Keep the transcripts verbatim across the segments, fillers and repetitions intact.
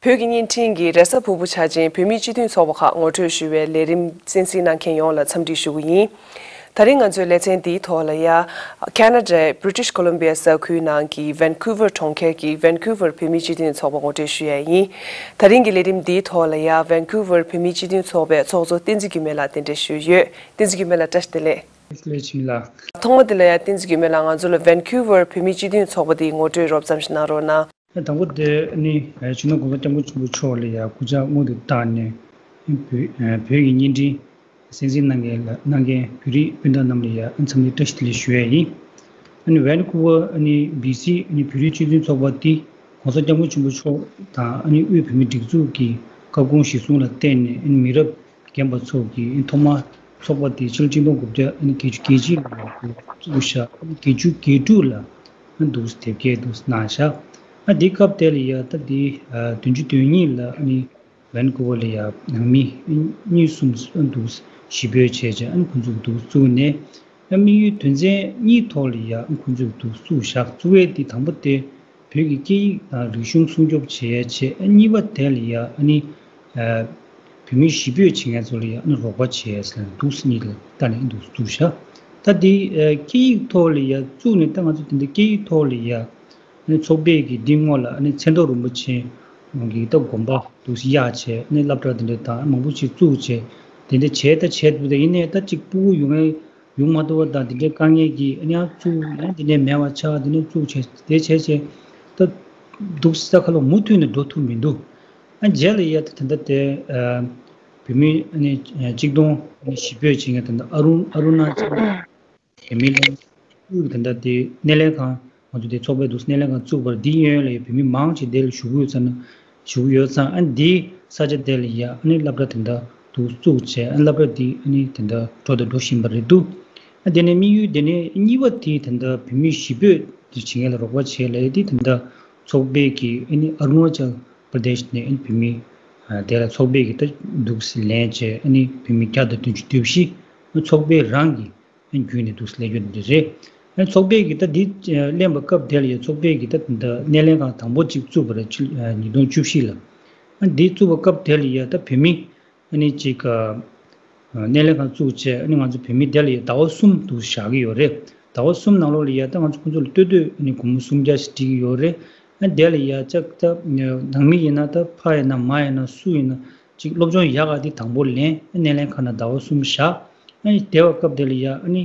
བོད་ཀྱི་བརྙན་འཕྲིན་གྱི་རེས་གཟའ་ཕུར་བུ་འཆར་ཅན་བོད་མིའི་སྤྱི་མཐུན་ཚོགས་པ་ཁག་ངོ་སྤྲོད་ཞུ་བའི་ལས་རིམ་གསན་གཟིགས་གནང་མཁན་ཡོངས་ལ་འཚམས་འདྲི་ཞུ་གི་ཡིན། ད་རིང་ང་ཚོའི་ལེ་ཚན་འདིའི་ཐོག་ལ་ཡ། ཁ་ན་ཌའི་British Columbia ས་ཁུལ་ནང་གི་Vancouver གྲོང་ཁྱེར་གྱི་Vancouver བོད་མིའི་སྤྱི་མཐུན་ཚོགས་པ་ངོ་སྤྲོད་ཞུ་ཡ་ཡིན། ད་རིང་གི་ལས་རིམ་འདིའི་ཐོག་ལ་ཡ་Vancouver བོད་མིའི་སྤྱི་མཐུན་ཚོགས་པའི་ཚོགས་གཙོ་བསྟན་འཛིན་འགྱུར་མེད་ལགས་གདན་འདྲེན་ཞུས་ཡོད། བསྟན་འཛིན་འགྱུར་མེད་ལགས་བཀྲ་ཤིས་བདེ་ལེགས། ལེགས་ཆེ་ལ། ཐོག་མ་དེ་ལ་ཡ་བསྟན་འཛིན་འགྱུར་མེད་ལགས་ང་ཚོ་ལ་Vancouver བོད་མིའི་སྤྱི་མཐུན་ཚོགས་པ་དེའི་ངོ་སྤྲོད་རོབ་ཙམ་ཞིག་གནང་རོགས་གནང་། དང་པོ་དེ་ནི་ཆུ་ནང་དགོན་པ་སྐྱབས་མགོན་ཆེན་པོ་མཆོག་ལ་ཡ་སྐུ་ཕྱག་དངོས་སུ་བཏང་ནས་བོད་བོད་ཀྱི་བརྙན་འཕྲིན་གསན་གཟིགས་གནང་མཁན་ལ་གནང་མཁན་བོད་རིགས་སྤུན་ཟླ་རྣམས་ལ་ཡ་འཚམས་འདྲི་བཀྲ་ཤིས་བདེ་ལེགས་ཞུ་ཡ་ཡིན། ཨ་ནི་Vancouver ཨ་ནི་B C ཨ་ནི་བོད་རིགས་སྤྱི་མཐུན་ཚོགས་པ་འདི་༸གོང་ས་༸སྐྱབས་མགོན་ཆེན་པོ་མཆོག་དང་ཨ་ནི་དབུས་བོད་མིའི་སྒྲིག་འཛུགས་ཀྱི་བཀའ་དགོངས་གཞིར་བཟུང་ལ་བརྟེན་ནས་ཨ་ནི་མི་རབས་རྒན་པ་ཚོ་གིས་ཐོག་མར་ཚོགས་པ་དེ་ཕྱི་ལོ་ཆིག་སྟོང་དགུ་བརྒྱ་ཨ་ནི་བརྒྱད་ཅུ་གྱ་གཅིག་ལོར་བཙུགས་བཞག་ཨ་ནི་བརྒྱད་ཅུ་གྱ་དྲུག་ལ་ཨ་ནི་འདུག་སེ་དེབ་སྐྱེལ་འདུག་སེ་གནང་བཞག་ཨ་དེའི་སྐབས་དེ་ལ་ཡ་ད་དེ་ཨ་བདུན་ཅུ་དོན་གཉིས་ལ་ཨ་ནི་ཝན་ཀུ་ཝར་ལ་ཡ་ནང་མི་གཉིས་གསུམ་འདུག་སེ་གཞིས་སྤོས་བྱས་བྱས་ཨ་ནི་ཁོང་ཚོ་འདུག་བཙུགས་ནས་ཨ་དམིགས་ཡུལ་དོན་ཚན་གཉིས་ཐོག་ལ་ཡ་ཨ་ཁོང་ཚོ་འདུག་བཙུགས་བཞག་བཙུགས་ཡས་དེ་དང་པོ་དེ། བོད་ཀྱི་སྐད་ཡིག་དང་རིག་གཞུང་སྲུང་སྐྱོབ་བྱེད་ཡ་བྱས། ཨ་གཉིས་པ་དེ་ལ་ཡ་ཨ་ནི་ཨ་བོད་མི་གཞིས་སྤོས་བྱེད་མཁན་ཚོ་ལ་ཡ་ཨ་ནི་རོགས་པ་བྱེད་ཡ་ཟེར་ནས་འདུག་སེ་གཉིས་ལ་ལྟ་ནས་འདུག་བཙུགས་བཞག་ད་དེ་ཨ་སྐད་ཡིག་ཐོག་ལ་ཡ་བཙུགས་ནས་ད་ང་ཚོ་དེ་འདྲ་སྐད་ཡིག་ཐོག་ལ་ཡ་ཨ་ནི་ཚོགས་པའི་གི་འདི་སྔོན་ལ་ཨ་ནི་ཚེ་རྡོར་རིན་པོ་ཆེ་གི་ད་དགོན་པ་འདུག་སེ་གཡར་བྱས་ཨ་ནི་སློབ་གྲྭ་དེ་འདྲ་དང་མང་པོ་ཞིག་བཙུགས་བྱས་དེ་འདྲ་བྱས་ད་བྱས་འདུག་ད་ཡིན་ནའི་ད་ཅིག་ཕྲུ་གུ་ཡོང་ཡ། ཡོང་མ་ཐུབ་པ་དང་དེ་འདྲའི་དཀའ་ངལ་གྱིས་ཨ་ནི་ཡང་བཙུགས་ཡང་དེ་འདྲའི་མེད་པ་ཆགས་དེ་འདྲའི་བཙུགས་བྱས་དེ་བྱས་བྱས་ད་འདུག་ས་ཁ་ལོ་མུ་མཐུད་ནས་འགྲོ་ཐུབ་མི་འདུག་ཨ་རྗེས་ལ་ཡ་ད་དེ་འདྲ་དེ་ཨ་བོད་མི་ཨ་ནི་ཨ་གཅིག་སྟོང་ཨ་ནི་གཞིས་སྤོས་བྱེད་མཁན་དེ་འདྲ་ཨ་རུ་ཨ་རུ་ན་ཅལ་བོད་མི་ལ་དེ་འདྲ་དེ་སྣེ་ལེན་ཁང་ང་ཚོ་དེ་ཚོགས་པའི་འདུག་སྣེ་ལེན་ཁང་བཙུགས་པར་འདི་གཡོན་ལ་ཡ་བོད་མི་མང་ཆེ་དེ་ལ་བཞུགས་ཡོད་ཚར་ན། བཞུགས་ཡོད་ཙང་ཨ་འདིའི་ས་ཆ་དེ་ལ་ཡ་ཨ་ནི་སློབ་གྲྭ་དེ་འདྲ་འདུག་བཙུགས་བྱས་ཨ་སློབ་གྲྭ་འདི་ཨ་ནི་དེ་འདྲ་འགྲོ་དང་འགྲོ་བཞིན་པ་རེད་འདུག་ཨ་དེ་ནས་དམིགས་ཡུལ་དེ་ནས་གཉིས་པ་དེ་དེ་འདྲ་བོད་མི་གཞིས་སྤོས་དེ་བྱེད་མཁན་ལ་རོགས་པ་བྱེད་ལས་དེ་དེ་འདྲ་ཚོགས་པའི་གི་ཨ་ནི་ཨ་རུ་ན་ཅལ་པར་དེཤ་ནས་ཨ་ནི་བོད་མི་ཨ་དེ་ལ་ཚོགས་པའི་གི་ད་འདུག་སེ་ལེན་བྱས་ཨ་ནི་བོད་མི་བརྒྱ་དང་བདུན་ཅུ་དོན་བཞི་ཚོགས་པའི་རང་གི་བརྒྱུད་ནས་འདུག་སེ་ལས་རྒྱུ་འདི་རེད། ཚོགས་པའི་གི་ད་འདི་གླེང་བ་སྐབས་དེ་ལ་ཡ་ཚོགས་པའི་གི་ད་འདི་སྣེ་ལེན་ཁང་དང་པོ་གཅིག་བཙུགས་པ་རེད་ཕྱི་ཉིས་སྟོང་བཅུ་བཞི་ལ། འདི་བཙུགས་པ་སྐབས་དེ་ལ་ཡ་ད་བོད་མི་ཨ་ནི་གཅིག་སྣེ་ལེན་ཁང་བཙུགས་བྱས་ཨ་ནི་ང་ཚོ་བོད་མི་དེ་ལ་ཡ་ཟླ་བ་གསུམ་འདུག་བཞག་གི་ཡོད་རེད། ཟླ་བ་གསུམ་ནང་ལོགས་ལ་ཡ་ད་ང་ཚོ་ཁོང་ཚོ་ལ་ལྟོས་དུས་ཨ་ནི་སྒོར་མོ་སུམ་བརྒྱ་ཞིག་སྤྲད་ཀྱི་ཡོད་རེད། ཨ་དེ་ལ་ཡ་ཅག་ད་ནང་མི་ཡིན་ན་ད་ཕ་ཡིན་ན་མ་ཡིན་ན་སུ་ཡིན་ན། ཅིག་སློབ་སྦྱོང་ཡག་ག་དེ་དང་པོ་ལེན། སྣེ་ལེན་ཁང་ནང་ཟླ་བ་གསུམ་བཞག་ཨ་ནི་དེ་བ་སྐབས་དེ་ལ་ཡ་ཨ་ནི་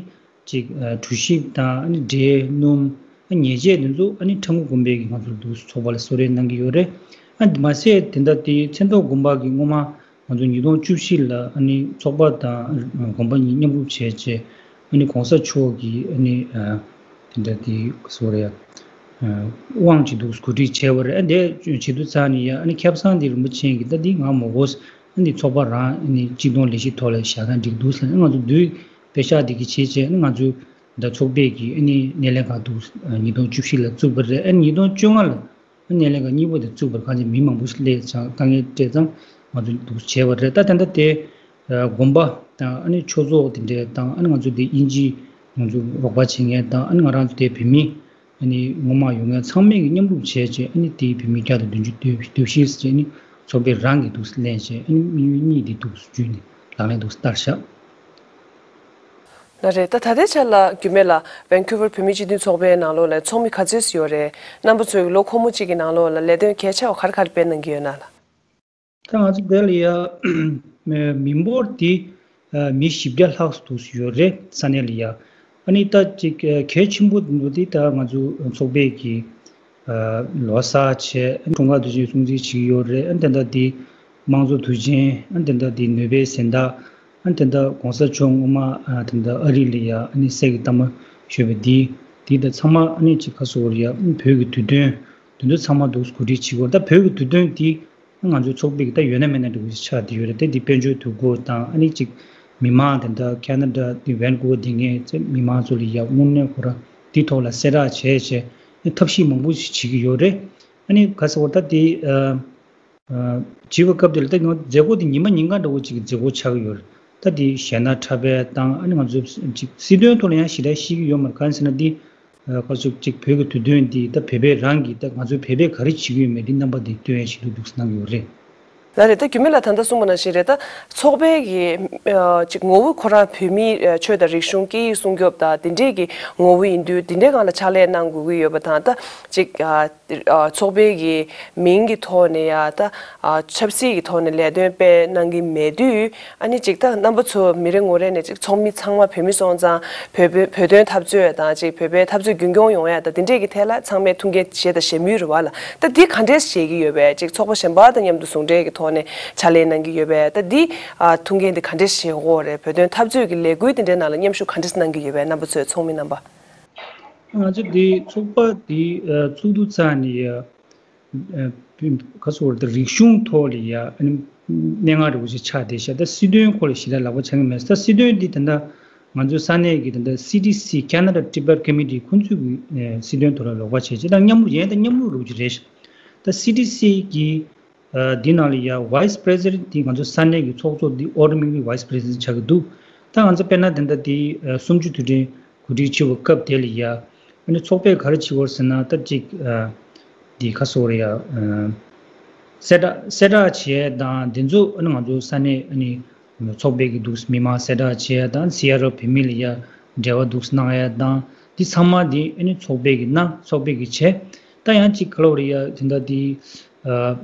ཅིག་གྲོ་ཞིབ་དང་ཨ་ནི་འབྲས་སྣུམ་ཨ་ཉལ་ཆས་དེ་ཚོ་ཨ་ནི་ཁྲ་འགུ་དགོན་པའི་གི་ང་ཚོ་འདུག་ཚོགས་པ་ལ་གསོལ་རས་གནང་གི་ཡོད་རེད། ཨ་མ་ཟད་དེ་འདྲ་དེ་ཚེ་མདོ་དགོན་པ་གི་སྔོན་མ་ང་ཚོ་ཉིས་སྟོང་བཅུ་བཞི་ལ་ཨ་ནི་ཚོགས་པ་དང་དགོན་པ་གཉིས་མཉམ་རུབ་བྱས་རྗེས་ཨ་ནི་གོང་ས་མཆོག་གིས་ཨ་ནི་དེ་འདྲ་དེ་གསོལ་རས། དབང་ཅིག་འདུག་གོ་སྒྲིག་བྱས་པ་རེད། ཨ་འདས་བྱེད་དུས་ཚར་ནས་ཡ་ཨ་ནི་ཁེ་བཟང་འདི་རིན་པོ་ཆེ་གིས་ད་འདི་ང་མ་དགོས། ཨ་འདི་ཚོགས་པ་རང་ཨ་ནི་གཅིག་སྟོང་ལས་གཞི་ཐོག་ལ་བཞག་ན་འགྲིག་འདུག་ཟེར་ཨ་ང་ཚོ་དུས་པེ་ཤག་འདི་གི་བྱས་བྱས་ཨ་ང་ཚོའི་ད་ཚོགས་པས་ཀྱི་ཨ་ནི་སྣེ་ལེན་ཁང་འདུག་ཉིས་སྟོང་བཅུ་བཞི་ལ་བཙུགས་པ་རེད། ཨ་ཉིས་སྟོང་བཅོ་ལྔ་ལ་ཨ་སྣེ་ལེན་ཁང་གཉིས་པ་དེ་བཙུགས་པར་གང་ཅི་མི་མང་པོ་ཞིག་སླེབས་ཙང་དཀའ་ངལ་འཕྲད་ཙང་ང་ཚོ་འདུག་བྱས་པ་རེད། ད་ད་ལྟ་དེ། དགོན་པ་དང་ཨ་ནི་ཆོས་ཚོགས་དེ་འདྲའི་དང་ཨ་ནི་ང་ཚོ་དེ་དབྱིན་ཇི་ང་ཚོ་རོགས་པ་བྱེད་མཁན་དང་ཨ་ནི་ང་རང་ཚོ་དེ་བོད་མི་ཨ་ནི་སྔོན་མ་ཡོད་མཁན་ཚང་མས་ཀྱི་མཉམ་རུབ་བྱས་བྱས་ཨ་ནི་དེའི་བོད་མི་བརྒྱ་དང་བདུན་ཅུ་དོན་བཞི་ཟེར་བྱས་ཨ་ནི་ཚོགས་པའི་རང་གི་འདུག་སེ་ལེན་བྱས་ཨ་ནི་དམིགས་ཡུལ་གཉིས་དེ་འདུག་སེ་བརྒྱུད་ནས་ལག་ལེན་འདུག་སེ་བསྟར་བཞག་ལགས་རེད། ད་ད་ལྟའི་ཆ་ལ་རྒྱུད་སྨད་ལ་ཝན་ཀུ་ཝར་བོད་མིའི་སྤྱི་མཐུན་ཚོགས་པའི་ནང་ལོགས་ལ་ཚོགས་མི་ག་ཚོད་ཙམ་ཡོད་རེད། རྣམ་པ་ཚོས་ལོ་འཁོར་མོ་གཅིག་གི་ནང་ལོགས་ལ་ལས་དོན་གལ་ཆེ་བ་ག་རེ་ག་རེ་སྤེལ་གནང་གི་ཡོད་ན་ལགས། ད་ང་ཚོ་དེ་ལ་ཡ་མི་འབོར་དེ་མི་བཞི་བརྒྱ་ལྷག་ཙམ་ཡོད་རེད་ས་གནས་ལ་ཡ། ཨ་ནི་ད་ཅིག་གལ་ཆེན་པོ་འདུག་དེ་ད་ང་ཚོ་ཚོགས་པས་ཀྱི་ལོ་གསར་བྱས་འཁྲུངས་སྐར་དུས་ཆེན་སྲུང་བརྩི་བྱེད་ཀྱི་ཡོད་རེད། ཨ་ནི་ད་ལྟ་དེ་དམངས་གཙོ་དུས་ཆེན་ཨ་ནི་ད་ལྟ་དེ་ནོ་བེལ་གཟེངས་རྟགས་ཨ་ནི་ད་ལྟ་གོང་ས་མཆོག་སྔོན་མ་ད་ལྟ་ཨ་རི་ལ་ཡ་ཨ་ནི་གསེར་གྱི་རྟགས་མ་ཞུས་པ་དེ་དེ་ད་ཚང་མ་ཨ་ནི་ཅིག་ག་ཟེར་དགོས་རེད་ཡ་བོད་ཀྱི་དུས་སྟོན་དེ་ཚོ་ཚང་མ་འདུག་གོ་སྒྲིག་བྱེད་དགོས་ད་བོད་ཀྱི་དུས་སྟོན་དེ། ང་ཚོའི་ཚོགས་པའི་གི་ད་ཡོད་ན་མེད་ན་འདྲ་བོ་ཞིག་ཆགས་བསྡད་ཡོད་རེད་དེ་འདི་དཔལ་འབྱོར་དུས་འགོ་དང་ཨ་ནི་གཅིག་མི་མང་དེ་འདྲ་ཁེ་ན་ཌ་དེ་ཝན་ཀུ་ཝར་བསྡད་མཁན་ཚེ་མི་མང་ཚོ་ལ་ཡ་དངོས་གནས་ཁོ་རང་འདི་ཐོག་ལ་གསལ་བསྒྲགས་བྱས་བྱས་ཐབས་ཤེས་མང་པོ་ཞིག་བྱེད་ཀྱི་ཡོད་རེད། ཨ་ནི་ག་ཟེར་བ་ད་དེ་བྱེད་པའི་སྐབས་དེ་ལ་ད་ང་མཛད་སྒོ་དེ་ཉི་མ་ཉིན་གང་འདྲ་བོ་ཅིག་གི་མཛད་སྒོ་ཆགས་ཀྱི་ཡོད་རེད། ད་དེ་གཞས་སྣ་འཁྲབ་པའི་དང་ཨ་ནི་ང་ཚོ་ཅིག་སྲིད་དོན་ཐོག་ལ་ཡང་ཞེ་དྲག་ཤེས་ཀྱི་ཡོད་མ་རེད་གང་ཟེར་ན་དེ། ཨ་ག་ཚོད་ཅིག་བོད་ཀྱི་དུས་སྟོན་འདི་ད་བོད་པའི་རང་གི་ད་ང་ཚོའི་བོད་པས་ག་རེ་བྱེད་ཀྱི་ཡོད་མེད་འདི་རྣམ་པ་འདི་སྟོན་ཡ་ཞིག་ཏུ་འདུག་སེ་གནང་གི་ཡོད་རེད། ལགས་རེད། ད་རྒྱུད་སྨད་ལགས་ད་ལྟ་གསུངས་པ་ནང་བཞིན་རེད། ད་ཚོགས་པའི་གི་ཨ་ཅིག་ངོ་བོ་ཁོ་རང་བོད་མིའི་ཨ་ཆོས་དང་རིག་གཞུང་སྐད་ཡིག་སྲུང་སྐྱོབ་དང་དེ་འདྲས་ཀྱི་ངོ་བོ་ཡིན་དུས་དེ་འདྲའི་སྒང་ལ་ཕྱག་ལས་གནང་དགོས་ཀྱི་ཡོད་པ་དང་། ད་ཅིག་ཨ་ཨ་ཚོགས་པའི་གི་མིང་གི་ཐོག་ནས་ཡ་ད་ཨ་ཆབ་སྲིད་ཀྱི་ཐོག་ནས་ལས་དོན་སྤེལ་གནང་གི་མེད་དུས། ཨ་ནི་ཅིག་ད་རྣམ་པ་ཚོ་མི་རེ་ངོ་རེ་ནས་ཅིག་ཚོགས་མི་ཚང་མ་བོད་མི་སོང་ཙང་བོད་པའི་བོད་དོན་འཐབ་རྩོད་དང་ཅིག་བོད་པའི་འཐབ་རྩོད་རྒྱུན་སྐྱོང་ཡོང་ཡ་དང་དེ་འདྲས་ཀྱི་ཐད་ལ་ཚང་མས་ཐུགས་འགན་བཞེས་དང་བཞེས་མུས་རེད་བ་ལ། ད་འདི་ག་འདྲས་བཞེས་ཀྱི་ཡོད་པས། ཅིག་ཚོགས་པ་གཞན་པ་དང་མཉམ་དུ་ཟུང་འབྲེལ་གྱི་ཐོག་ནས་ཕྱག་ལས་གནང་གི་ཡོད་པས། ད་འདི་ཨ་ཐུགས་འགན་འདི་ག་འདྲས་བཞེས་དགོས་རེད། བོད་དོན་འཐབ་རྩོད་ཀྱི་ལས་འགུལ་དེ་འདྲའི་ནང་ལ་མཉམ་ཞུགས་ག་འདྲས་གནང་གི་ཡོད་པས། རྣམ་པ་ཚོའི་ཚོགས་མི་རྣམ་པ། ང་ཚོ་འདི་ཚོགས་པ་འདི་ཨ་བཙུགས་དུས་ཙང་ནས་ཡ། ཨ་ག་ཟེར་དགོས་རེད། ད་རིག་གཞུང་ཐོག་ལ་ཡ་ཨ་ནི་སྙན་ངག་འདྲ་བོ་ཞིག་ཆགས་བསྡད་ཤག་ད་སྲིད་དོན་སྐོར་ལ་ཞེ་དྲག་ལག་པ་འཆང་གི་མེད། ད་སྲིད་དོན་འདི་ད་ལྟ་ང་ཚོའི་ས་གནས་ཀྱི་ད་ལྟ་སི་ཊི་སི་Canada Tibet Committee ཁོང་ཚོས་ཀྱི་ཨ་སྲིད་དོན་ཐོག་ལ་ལག་པ་འཆང་བྱས། ད་མཉམ་རུབ་ཡིན། ད་མཉམ་རུབ་རུབ་ཀྱི་རེད་ཤག་ད་སི་ཊི་སི་གི་ཨ་འདི་ནང་ལ་ཡ་Vice President འདི་ང་ཚོ་ས་གནས་ཀྱི་ཚོགས་གཙོ་འདི་Automatically Vice President ཆགས་ཀྱི་འདུག་ད་ང་ཚོ་དཔེར་ན་ད་ལྟ་འདི་ཨ་གསུམ་བཅུ་དུས་དྲན་གོ་སྒྲིག་བྱེད་པའི་སྐབས་དེ་ལ་ཡ། ཨ་ནི་ཚོགས་པས་ག་རེ་བྱེད་དགོས་ཟེར་ན། ད་ཅིག་ཨ་འདི་ག་ཟེར་དགོས་རེད་ཡ། ཨ་གསལ་བསྒྲགས་གསལ་བསྒྲགས་བྱེད་ཡ་དང་འདི་ཚོ་ཨ་ནི་ང་ཚོ་ས་གནས་ཨ་ནི་ཚོགས་པའི་གི་འདུག་མི་མང་གསལ་བསྒྲགས་བྱེད་ཡ་དང་། སི་ཨར་ཨོ་བོད་མི་ལ་ཡ་འབྲེལ་བ་འདུག་གནང་ཡ་དང་། འདི་ཚང་མ་འདི་ཨ་ནི་ཚོགས་པའི་གི་གནང་། ཚོགས་པའི་གི་བྱས། ད་ཡང་ཅིག་ག་ལབ་དགོས་རེད་ཡ། དེ་འདྲ་འདི་ཨ་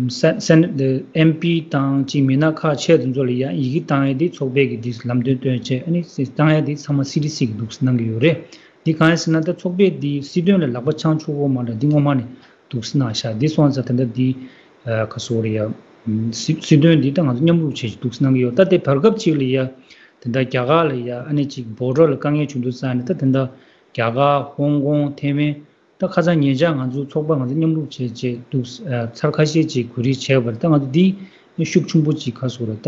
སེ་སེ་ཨེམ་པི་དང་ཅིག་མི་སྣ་ཁག་ཆེ་དེ་ཚོ་ལ་ཡ་ཡི་གེ་བཏང་ཡ་དེ་ཚོགས་པའི་གི་དེ་ལམ་སྟོན་སྟོན་བྱས། ཨ་ནི་བཏང་ཡ་དེ་ཚང་མ་སི་ཊི་སི་གི་འདུག་གནང་གི་ཡོད་རེད། འདི་གང་ཡིན་ཟེར་ན། ད་ཚོགས་པས་དེ་སྲིད་དོན་ལ་ལག་པ་འཆང་ཆོག་གོ་མ་འདྲ། འདི་སྔོན་མ་ནས་འདུག་གནང་ཤག་འདི་སོང་ཙང་ད་ལྟ་འདི་ཨ་ག་ཟེར་དགོས་རེད་ཡ། སྲིད་སྲིད་དོན་འདི་ད་ང་ཚོ་མཉམ་རུབ་བྱས་འདུག་གནང་གི་ཡོད། ད་དེ་བར་སྐབས་ཅིག་ལ་ཡ་དེ་འདྲ་རྒྱ་གར་ལ་ཡ་ཨ་ནི་ཅིག་བོར་ཌར་ལ་དཀའ་ངལ་བྱུང་དུས་ཙང་ནས། ད་དེ་འདྲ་རྒྱ་གར། ཧོང་ཀོང་། ཐའེ་ཝན། ད་ཁ་སང་ཉེ་ཆར་ང་ཚོ་ཚོགས་པ་ང་ཚོ་མཉམ་རུབ་བྱས་བྱས་འདུག་ཨ་ཚར་ཁ་ཤས་ཅིག་གོ་སྒྲིག་བྱས་པ་རེད། ད་ང་ཚོ་འདི་ཤུགས་ཆེན་པོ་ཅིག་ག་ཟེར་དགོས་རེད། ད་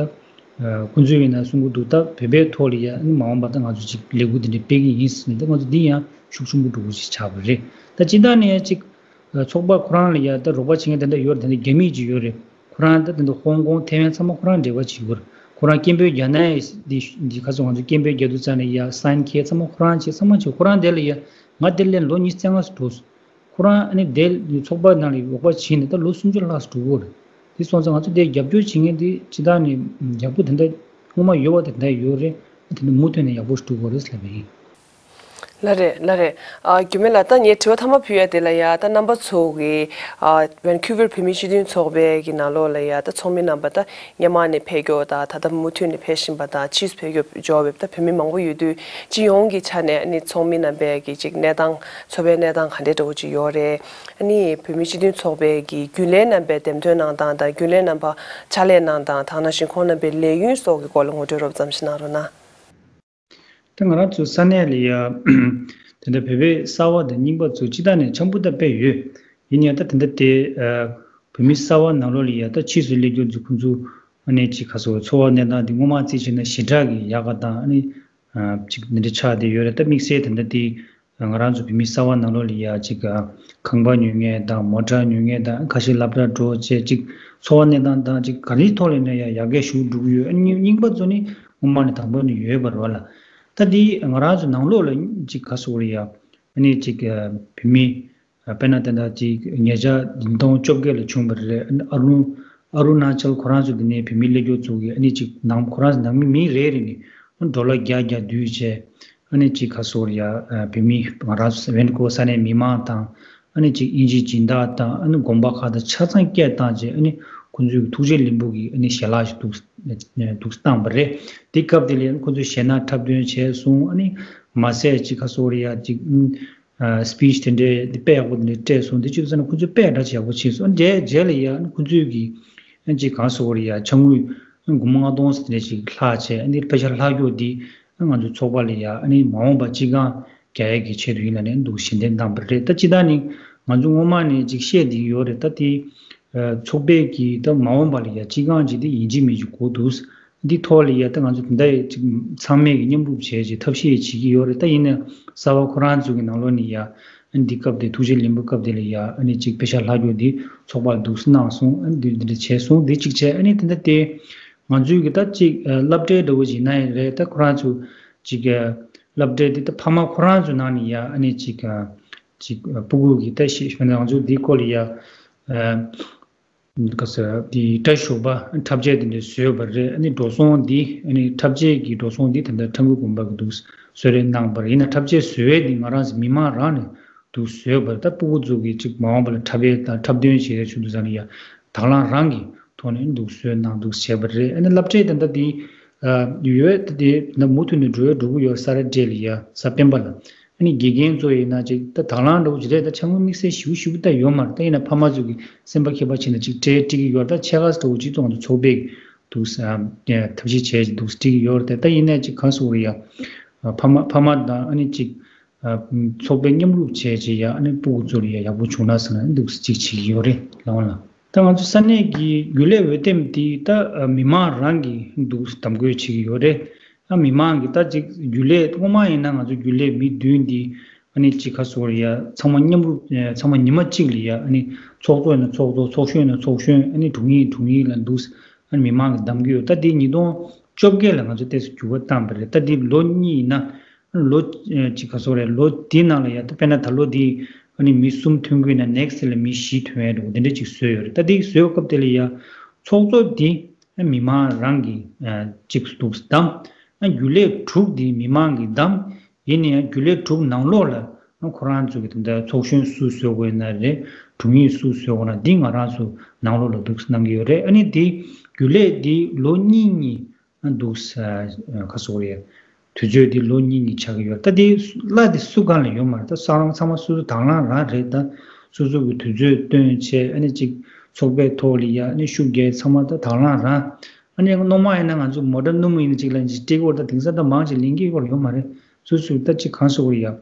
ཨ་ཁོང་ཚོས་ཡིན་ན་གསུང་གི་འདུག་ད་བོད་པའི་ཐོག་ལ་ཡ་ཨ་ནི་མ་འོངས་པ་ད་ང་ཚོ་ཅིག་ལས་འགུལ་འདི་འདྲ་སྤེལ་གི་ཡིན་ཟེར་ནས། ད་ང་ཚོ་འདི་ཡང་ཤུགས་ཆེན་པོ་འགྲོ་གི་ཅིག་ཆགས་པ་རེད། ད་སྤྱིར་བཏང་ནས་ཡ་ཅིག་ཨ་ཚོགས་པ་ཁོ་རང་ལ་ཡ་ད་རོགས་པ་བྱེད་མཁན་དེ་འདྲ་ཡོད་རེད། དེ་འདྲ་རྒྱ་མི་ཅིག་ཡོད་རེད། ཁོ་རང་ད་དེ་འདྲ་ཧོང་ཀོང་། ཐའེ་ཝན་ཚང་མ་ཁོ་རང་འབྲེལ་བ་བྱེད་ཀྱི་ཡོད་རེད། ཁོ་རང་སྐད་འབོད་རྒྱག་ན་ཡ་འདི་འདི་ག་ཟེར། ང་ཚོ་སྐད་འབོད་རྒྱག་དུས་ཙང་ནས་ཡ་སའིན་ཁྱེར་ཚང་མ་ཁོ་རང་བྱེད། ཚང་མ་བྱེད། ཁོ་རང་དེ་ལ་ཡ། ང་དེ་ལ་ལོ་ཉི་ཤུ་རྩ་ལྔ་ཙམ་འགྲོ་སོང་། ཁོ་རང་ཨ་ནི་དེ་ཚོགས་པ་ནང་ལ་རོགས་པ་བྱས་ནས་ད་ལོ་སུམ་ཅུ་ལྷག་ཙམ་འགྲོ་གི་ཡོད་རེད། དེ་སོང་ཙང་ང་ཚོ་དེ་རྒྱབ་སྐྱོར་བྱེད་མཁན་དེ་སྤྱིར་བཏང་ནས་ཡག་པོ་དེ་འདྲ་སྔོན་མ་ཡོད་པ་དེ་འདྲ་ཡོད་རེད། དེ་འདྲ་མུ་མཐུད་ནས་ཡག་པོ་ཞིག་འགྲོ་གི་ཡོད་རེད་ཟེར་ལབ་པ་ཡིན། ལགས་རེད། ལགས་རེད། ཨ་རྒྱུད་སྨད་ལགས། ད་ངས་དྲི་བ་མཐའ་མ་ཕུལ་ཡ་དེ་ལ་ཡ། ད་རྣམ་པ་ཚོ་གི་ཨ་ཝན་ཁུ་ཝར་བོད་མིའི་སྤྱི་མཐུན་ཚོགས་པའི་གི་ནང་ལོགས་ལ་ཡ། ད་ཚོགས་མི་རྣམ་པ་ད་སྔོན་མ་ནས་ཕེབས་མཁན་དང་། ད་ལྟ་མུ་མཐུད་ནས་ཕེབས་བཞིན་པ་དང་། ཕྱིས་སུ་ཕེབས་མཁན་འབྱོར་བའི་ད་བོད་མི་མང་པོ་ཡོད་དུས། སྤྱི་ཡོངས་ཀྱི་ཆ་ནས་ཨ་ནི་ཚོགས་མི་རྣམ་པའི་གི་ཅིག་གནས་སྟངས། ཚོགས་པའི་གནས་སྟངས་ག་འདྲའི་འདྲ་བོ་ཅིག་ཡོད་རེད། ཨ་ནི་བོད་མིའི་སྤྱི་མཐུན་ཚོགས་པའི་གི་རྒྱུན་ལས་རྣམ་པས་འདེམས་ཐོན་གནང་སྟངས་དང་། རྒྱུན་ལས་རྣམ་པ་ཕྱག་ལས་གནང་སྟངས། དེ་ནང་བཞིན་ཁོང་རྣམ་པའི་ལས་ཡུན་སོགས་ཀྱི་སྐོར་ལ་ངོ་སྤྲོད་རོབ་ཙམ་ཞིག་གནང་རོགས་གནང་། ད་ང་རང་ཚོ་ས་གནས་ལ་ཡ་དེ་འདྲ་བོད་པའི་གསར་བ་དང་རྙིང་པ་ཚོ་སྤྱིར་བཏང་ནས་འཆམ་པོ་ད་དཔེ་ཡོད། ཡིན་ཡང་ད་དེ་འདྲ་དེ་ཨ་བོད་མི་གསར་བ་ནང་ལོགས་ལ་ཡ་ད་ཕྱིས་སུ་སླེབས་མཁན་ཚོ་ཁོང་ཚོ་ཨ་ནི་ཅིག་ག་ཟེར། འཚོ་བ་གནས་སྟངས་དེ་སྔོན་མ་བརྩིས་བྱས་ན་ཞེ་དྲག་གི་ཡག་ག་དང་། ཨ་ནི་ཨ་ཅིག་འདི་འདྲ་ཆགས་བསྡད་ཡོད་རེད། ད་དམིགས་བསལ་དེ་འདྲ་དེ་ང་རང་ཚོ་བོད་མི་གསར་བ་ནང་ལོགས་ལ་ཡ་ཅིག་ཨ་ཁང་པ་ཉོ་མཁན་དང་། མོ་ཊ་ཉོ་མཁན་དང་། ཁ་ཤས་སློབ་གྲྭ་འགྲོ་བྱས། ཅིག་འཚོ་བ་གནས་སྟངས་དང་ཅིག་ག་རེའི་ཐོག་ལ་ཡིན་ན་ཡང་ཡར་རྒྱས་ཞེ་པོ་འགྲོ་གི་ཡོད། ཨ་ནི་རྙིང་པ་ཚོ་ནི་སྔོན་མ་ནས་དང་པོ་ནས་ཡོད་པ་རེད་བ་ལ། ད་འདི་ང་རང་ཚོ་ནང་ལོགས་ལ་ཅིག་ག་ཟེར་དགོས་རེད་ཡ། ཨ་ནི་ཅིག་ཨ་བོད་མི་ཨ་དཔེར་ན་ད་ལྟ་ཅིག་ཉེ་ཆར་ཉིས་སྟོང་བཅོ་བརྒྱད་ལ་བྱུང་བ་རེད། ཨ་ནི་ཨ་རུ་ཨ་རུ་ན་ཅལ་ཁོ་རང་ཚོ་འདི་ནས་བོད་མི་སླེབས་མཁན་ཚོ་གིས་ཨ་ནི་ཅིག་ནང་ཁོ་རང་ཚོ་ནང་མི་མི་རེ་རེ་ནས་ཨ་ཌོ་ལར་བརྒྱ་བརྒྱ་བསྡུས་བྱས། ཨ་ནི་ཅིག་ག་ཟེར་དགོས་རེད་ཡ། ཨ་བོད་མི་ང་རང་ཚོ་ཝན་ཀུ་ཝར་ས་གནས་མི་མང་དང་། ཨ་ནི་ཅིག་དབྱིན་ཇིའི་སྦྱིན་བདག་དང་། ཨ་ནི་དགོན་པ་ཁག་དང་ཆ་ཚང་སྐད་བཏང་བྱས། ཨ་ནི་ཁོང་ཚོས་ཐུགས་རྗེ་ལེགས་འབུལ་གྱི་ཨ་ནི་ཞལ་ལག་ཞིག་འདུག་འདུག་བཏང་བ་རེད། དེ་སྐབས་དེ་ལ་ཁོང་ཚོས་གཞས་སྣ་འཁྲབ་སྟོན་བྱས་སོང་། ཨ་ནི་མ་ཟད་ཅིག་ག་ཟེར་དགོས་རེད་ཡ། ཅིག་ཨ་སི་པི་ཆི་དེ་འདྲའི་དེ་དཔེ་ཡག་པོ་དེ་འདྲ་སྤྲད་སོང་། དེ་བྱས་ཙང་ཁོང་ཚོས་དཔེ་འདྲ་ཅིག་ཡག་པོ་བྱས་སོང་། ཨ་ནི་རྗེས་རྗེས་ལ་ཡ་ཨ་ནི་ཁོང་ཚོས་ཀྱིས་ཨ་ནི་ཅིག་ག་ཟེར་དགོས་རེད་ཡ། ཕྱག་དངུལ་སྒོར་མོ་ལྔ་སྟོང་ཙམ་དེ་འདྲ་ཅིག་ལྷག་བྱས། ཨ་ནི་པེ་ཤག་ལྷག་རྒྱུ་དེ་ང་ཚོའི་ཚོགས་པ་ལ་ཡ་ཨ་ནི་མ་འོངས་པ་སྤྱི་ཁང་རྒྱག་ཡས་ཀྱི་ཆེད་དུ་ཡིན་ལབ་ནས་འདུག་ཞལ་འདེབས་གནང་བ་རེད། ད་སྤྱིར་བཏང་ནི་ང་ཚོ་སྔོན་མ་ནས་ཅིག་བཤད་བསྡད་ཀྱི་ཡོད་རེད། ད་དེ་ཚོགས་པས་ཀྱིས་ད་མ་འོངས་པ་ལ་ཡ་སྤྱི་ཁང་ཅིག་དེ་ཡིན་གཅིག་མིན་གཅིག་དགོས་འདུག་འདི་ཐོག་ལ་ཡ་ད་ང་ཚོ་དེ་འདྲ་ཅིག་ཚང་མས་ཀྱི་མཉམ་རུབ་བྱས་ཅིག་ཐབས་ཤེས་བྱེད་ཀྱི་ཡོད་རེད། ད་ཡིན་ན་གསར་པ་ཁོ་རང་ཚོ་གི་ནང་ལོགས་ནས་ཡ་ཨ་ནི་འདི་སྐབས་དེ་ཐུགས་རྗེ་ལེགས་འབུལ་སྐབས་དེ་ལ་ཡ་ཨ་ནི་ཅིག་པེ་ཤག་ལྷག་རྒྱུ་དེ་ཚོགས་པ་ལ་འདུག་སེ་གནང་སོང་། ཨ་ནི་འདི་འདི་འདྲ་བྱས་སོང་། འདི་གཅིག་བྱས། ཨ་ནི་དེ་འདྲ་དེ་ང་ཚོའི་གི་ད་ཅིག་ཨ་སློབ་གྲྭའི་འདྲ་བོ་ཅིག་ཡིན་ན་ཡང་རེད། ད་ཁོ་རང་ཚོ་ཅིག་ཨ་ སློབ་གྲྭའི་དེ་ད་ཕ་མ་ཁོ་རང་ཚོའི་ནང་ནས་ཡ་ཨ་ནི་ཅིག་ཨ་ཅིག་ཨ་སྤུ་གུ་གི་ད་ཤེས་ང་ཚོ་འདི་སྐོར་ལ་ཡ་ཨ་ག་ས་དེ་སྐྲ་བཞུགས་པ་འཁྲབ་ཆས་དེ་འདྲ་བཟོས་པ་རེད། ཨ་ནི་འགྲོ་སོང་འདི་ཨ་ནི་འཁྲབ་ཆས་ཀྱི་འགྲོ་སོང་འདི་ད་ལྟ་ཁྲ་འགུ་དགོན་པ་གི་འདུག་གསོལ་རས་གནང་པ་རེད། ཡིན་ན་འཁྲབ་ཆས་བཟོ་བའི་འདི་ང་རང་ཚོ་མི་མང་རང་ནས་འདུག་བཟོས་པ་རེད། ད་སྤུ་གུ་ཚོ་གི་ཅིག་མ་འོངས་པ་ལ་འཁྲབ་པའི་དང་འཁྲབ་སྟོན་བྱེད་ཡ་ཆུ་འདུག་ས་ནས་ཡ་དང་བླངས་རང་གི་ཐོག་ནས་འདུག་བཟོས་གནང་འདུག་བྱས་པ་རེད། ཨ་ནི་སློབ་གྲྭའི་ད་ལྟ་འདི་ཡོད་ད་དེ་ད་མུ་མཐུད་ནས་འགྲོ་ཡ་འགྲོ་གི་ཡོད། ས་ར་སྦྲེལ་ལ་ཡ་ས་སྤེན་པ་ལ། ཨ་ནི་དགེ་རྒན་ཚོ་ཡིན་ན་ཅིག་ད་དང་བླངས་འདྲ་བོ་ཅིག་རེད། ད་ཆ་ངོ་དམིགས་བསལ་ཞིབ་ཞིབ་ད་ཡོད་མ་རེད། ད་ཡིན་ན་ཕ་མ་ཚོ་གི་སེམས་པ་ཁྱད་པར་ཕྱིན་ན་ཅིག་སྤྲད་སྤྲད་ཀྱི་ཡོད་རེད། ད་ཕྱེད་ཀ་འདྲ་བོ་ཅིག་ཚོགས་འདུ་ཚོགས་པའི་འདུག་ས་ཐབས་ཤེས་བྱས་འདུག་སྤྲད་ཀྱི་ཡོད་རེད། ད་ཡིན་ན་ཅིག་གང་སོགས་རེད་ཡ། ཕ་མ་ཕ་མ་དང་ཨ་ནི་ཅིག་ཚོགས་པའི་མཉམ་རུབ་བྱས་ཅིག་ཡ་ཨ་ནི་སྤུ་གུ་ཚོ་ལ་ཡ་ཡག་པོ་བྱུང་ན་ཟེར་ན་འདུག་ཅིག་བྱེད་ཀྱི་ཡོད་རེད་ལགས་འོང་ལགས། ད་ང་ཚོ་ས་གནས་ཀྱི་རྒྱུན་ལས་འོས་འདེམས་དེ་ད་མི་མང་རང་གིས་འདུག་གདམ་བསྐོས་བྱེད་ཀྱི་ཡོད་རེད། ཨ་མི་མང་གི་ད་ཅིག་རྒྱུན་ལས་སྔོན་མ་ཡིན་ན་ང་ཚོ་རྒྱུན་ལས་མི་བདུན་འདི་ཨ་ནི་ཅིག་ག་ཟེར་ཡ་ཚང་མ་མཉམ་རུབ་ཚང་མ་ཉི་མ་གཅིག་ལ་ཡ་ཨ་ནི་ཚོགས་གཙོ་ཡིན་ན་ཚོགས་གཙོ་ཚོགས་གཞོན་ཡིན་ན་ཚོགས་གཞོན་ཨ་ནི་དྲུང་ཡིག་དྲུང་ཡིག་ལ་འདུག་ཨ་ནི་མི་མང་གི་གདམ་གྱི་ཡོད། ད་འདི་ཉིས་སྟོང་བཅོ་བརྒྱད་ལ་ང་ཚོ་ཏོག་ཙམ་འགྱུར་བ་བཏང་པ་རེད། ད་འདི་ལོ་གཉིས་ཡིན་ན་ཨ་ནི་ལོ་ཅིག་ག་ཟེར་རེད། ལོ་འདི་ནང་ལ་ཡ་ད་དཔེར་ན་ད་ལོ་འདི་ཨ་ནི་མི་གསུམ་ཐོན་གྱི་ཡོད་ན་ནེག་སི་ལ་མི་བཞི་ཐོན་ཡ་འགྲོ་འདི་འདྲ་ཅིག་བཟོས་ཡོད་རེད། ད་འདི་བཟོས་སྐབས་དེ་ལ་ཡ་ཚོགས་གཙོ་འདི། མི་མང་རང་གིས་གཅིག་འདུག་བདམས། རྒྱུན་ལས་དྲུག་འདི་མི་མང་གིས་བདམས། ཡིན་ན་ཡང་རྒྱུན་ལས་དྲུག་ནང་ལོགས་ལ་ཁོ་རང་ཚོ་གི་ད་ལྟ་ཚོགས་གཞོན་སུ་བཟོ་དགོས་ན་རེད། དྲུང་ཡིག་སུ་བཟོ་དགོས་ན་འདི་ང་རང་ཚོ་ནང་ལོགས་ལ་འདུག་གནང་གི་ཡོད་རེད། ཨ་ནི་འདི་རྒྱུན་ལས་འདི་ལོ་གཉིས་གཉིས་འདུག་ག་ཟེར་རེད། དུས་ཚོད་འདི་ལོ་གཉིས་གཉིས་ཆགས་ཀྱི་ཡོད། ད་འདི་གླ་འདི་སུ་སྒང་ལ་ཡོད་མ་རེད། ད་ས་རང་ཚང་མ་སོ་སོ་དང་བླངས་རང་རེད། ད་སོ་སོ་གི་དུས་ཚོད་བཏོན་བྱས་ཨ་ནི་ཅིག་ཚོགས་པའི་ཐོག་ལ་ཡ་ཨ་ནི་ཤུགས་རྒྱག་ཚང་མ་ད་དང་བླངས་རང་། ཨ་ནི་སྔོན་མ་ཡིན་ན་ང་ཚོ་མོ་ཊ་སྣུམ་ཡིན་ན་ཅིག་ལ་ཅིག་སྤྲད་ཀྱི་ཡོད་རེད། ད་དེང་སང་ད་མང་ཆེ་ལེན་གྱི་ཡོད་ཡོད་མ་རེད། སོ་སོ་ད་ཅིག་གང་ཟེར་དགོས་རེད་ཡ།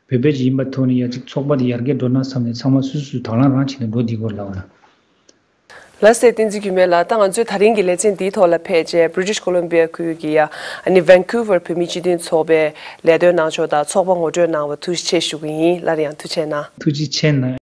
བོད་པ་ཅིག་ཡིན་པའི་ཐོག་ནས་ཡ་ཅིག་ཚོགས་པ་དེ་ཡར་རྒྱས་འགྲོ་ན་བསམ་ནས་ཚང་མ་སོ་སོ་དང་བླངས་རང་བྱས་ནས་འགྲོ་བསྡད་ཀྱི་ཡོད་རེད་ལགས་འོང་ལགས། ལགས་སེ། བསྟན་འཛིན་རྒྱུད་སྨད་ལགས། ད་ང་ཚོའི་ད་རིང་གི་ལེ་ཚན་འདིའི་ཐོག་ལ་ཕེབས་རྗེས་British Columbia ཁུལ་གྱི་ཡ་ཨ་ནི་Vancouver བོད་མིའི་སྤྱི་མཐུན་ཚོགས་པའི་ལས་དོན་གནང་ཕྱོགས་དང་ཚོགས་པ་ངོ་སྤྲོད་གནང་བར་ཐུགས་རྗེ་ཆེ་ཞུ་གི་ཡིན། སླར་ཡང་ཐུགས་རྗེ་གནང་། ཐུགས་རྗེ་ཆེ་གནང་།